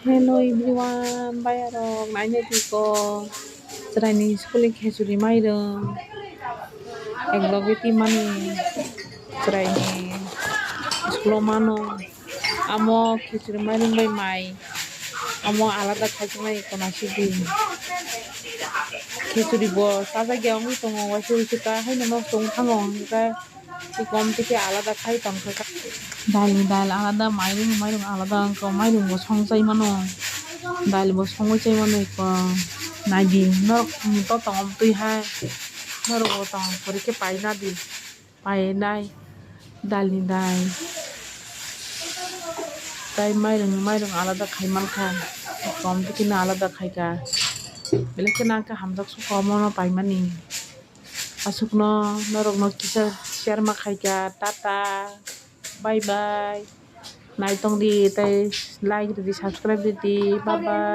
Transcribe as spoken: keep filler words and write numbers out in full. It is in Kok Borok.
Hello everyone, bayarok nainai tiko chwraini school ni khichuri mairung. Ek loge timani chwraini school o mano. Amo khichuri mairung bai mai. Amo alada khaijaknai eko naisidi. Khichuri bo chajakya wngwi tongo, waisa waisa ta haino nosto wng thango hwnkhe. Tei kom tei khe alada khai tongkha. Dal ni dal alada, mairung ni mairung alada wngkha, mairung bo songchai mano, dal bo songwi chai mano eko. Naidi norok to tong twi hai, norok bo tong pore khe paina di, painai dal ni dal. Tai mairung ni mairung alada khai mankha, kom tei khe no alada khaikha, belai khe nangkha hamjak sukha omo no paimani. Aswkno norokno kisa share ma khaikha. Tata, bye bye. Naitong di tei like rwdi, subscribe rwdi. Bye bye.